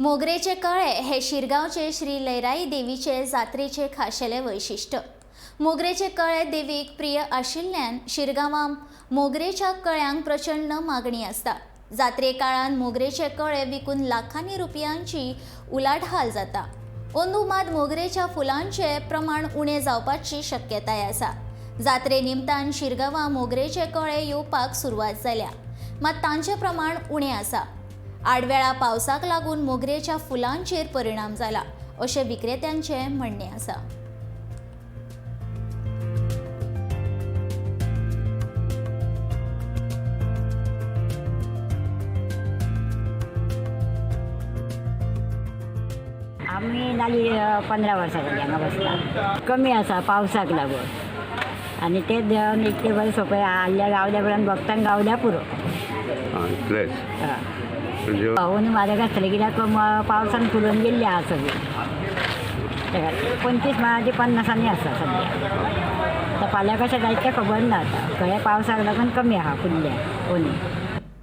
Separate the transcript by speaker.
Speaker 1: मोगरेचे कळे हे शिरगांवचे श्री लयराई देवीचे जात्रेचे खाशेले वैशिश्ट. मोगरेचे कळे देवीक प्रिय आशिल्ल्यान शिरगांवां मोगरेच्या कळ्यांक प्रचंड मागणी आसता. जात्रे काळान मोगरेचे कळे विकून लाखांनी रुपयांची उलाढाल जाता. अंदू मात मोगरेच्या फुलांचे प्रमाण उणें जावपाची शक्यताय आसा. जात्रे निमतान शिरगांवां मोगरेचे कळे येवपाक सुरवात जाल्या, मात तांचें प्रमाण उणें आसा. आडवेळा पावसाक लागून मोगरेच्या फुलांचेर परिणाम जाला अशें विक्रेत्यांचें म्हणणें आसा.
Speaker 2: आमी जाली 15 वर्सां जाली हांगा बसता. कमी आसा पावसाक लागून आनी ते देवन इतले बरें सोंपें आहल्या गावल्या उपरांत भक्तांक गावल्या पुरो.
Speaker 3: आं, इतलेंच.
Speaker 2: हय.
Speaker 3: म्हणजे
Speaker 2: अंदू म्हारग आसतलें कित्याक पावसान फुलून गेल्ली आहा सगळी. ते खातीर 25 माळाची 50 आसा सद्या. आतां फाल्यां कशें जायत तें खबर ना. आतां कळ्ळें, पावसाक लागून कमी आहा फुडल्या अंदू.